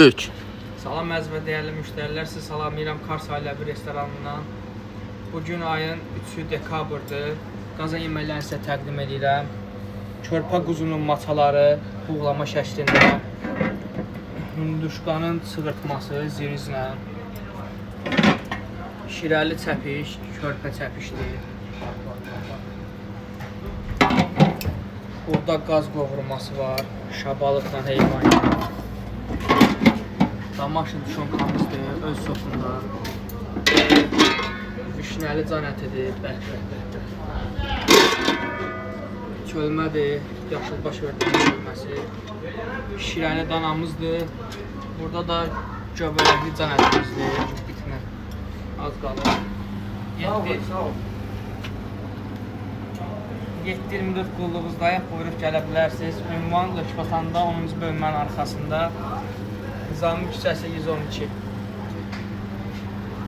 3. Salam əziz və dəyərli müştərilər, sizi salamlayıram Kars Ailəvi restoranından. Bu gün ayın 3-ü dekabrdır. Qazan yeməklərini sizə təqdim edirəm. Körpə quzunun maçaları buğlama şəklində, hündüşkanın çığırtması zirizlə, şirəli çəpiş, körpə çəpişdir. Burada qaz qovurması var, şabalıqla heyvan yağı. Damaşın tuşonkamızdır, öz sosunda. Vişnəli can ətidir, bəh bəh bəh bəh. Çölmədir, yaşılbaş ördəyin çölməsi. Şirəli danamızdır. Burada da göbələkli can ətimizdir, bitmə. Az qalır. 7-24 qulluğuzdayıq, buyurub gələ bilərsiniz. Ünvan Lökbasanda 10-cu bölmənin arxasında. Nizami küçəsi 112.